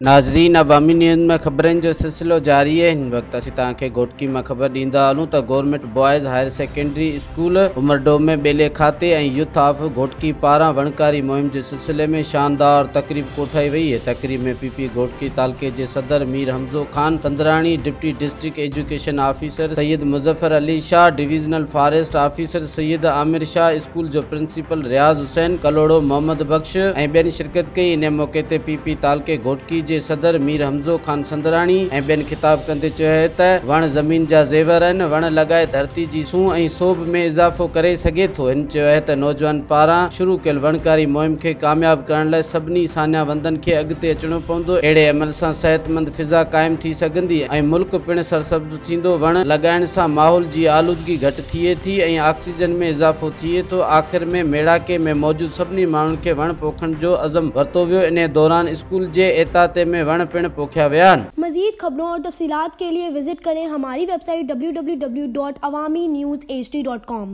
ناظرين عوامي نيوز ۾ خبرن جو سلسلو جاري آهي هن وقت اسين توهان کي گهوٽڪي مان خبر ڏيندا هلون ته government boys higher secondary school Umardo ۾ ٻيلي کاتي ۽ يوٿ آف گهوٽڪي پاران وڻڪاري مهم جي سلسلي ۾ شاندار تقريب ڪوٺائي وئي تقريب ۾ پي پي گهوٽڪي تعلقي جي صدر Mir Hamzo Khan Sundrani deputy district education officer Syed Muzaffar Ali Shah divisional forest officer Syed Amir Shah school جو پرنسپل رياض حسين ڪلهوڙو محمد بخش ۽ ٻين شرڪت ڪئي ان موقعي تي پي پي تعلقي گهوٽڪي جي صدر مير حمزو خان سندراڻي ۽ ٻين خطاب ڪندي چيو ته وڻ زمين جا زيور آهن، وڻ لڳائي ڌرتي جي سونهن ۽ سوڀ ۾ اضافو ڪري سگهي ٿو. هن چيو ته نوجوانن پاران شروع ڪيل وڻڪاري مهم کي ڪامياب ڪرڻ لاء سڀني ساڃاهه وندن کي اڳتي اچڻو پوندو، اهڙي عمل سان صحتمند فضا قائم ٿي سگهندي ۽ ملڪ پڻ سرسبز ٿيندو، وڻ لڳائڻ سان ماحول جي آلودگي گهٽ ٿئي ٿي ۽ آڪسيجن ۾ اضافو ٿئي ٿو، آخر ۾ ميڙاڪي ۾ موجود سڀني ماڻهن کي وڻ پوکڻ جو عزم ورتو ويو، انهي دوران اسڪول جي احاطي ۾ وڻ پڻ پوکيا ويا. مزيد خبرون اور تفصيلات کے لیے وزٹ کریں ہماری ویب سائٹ www.awamiNewsHD.com.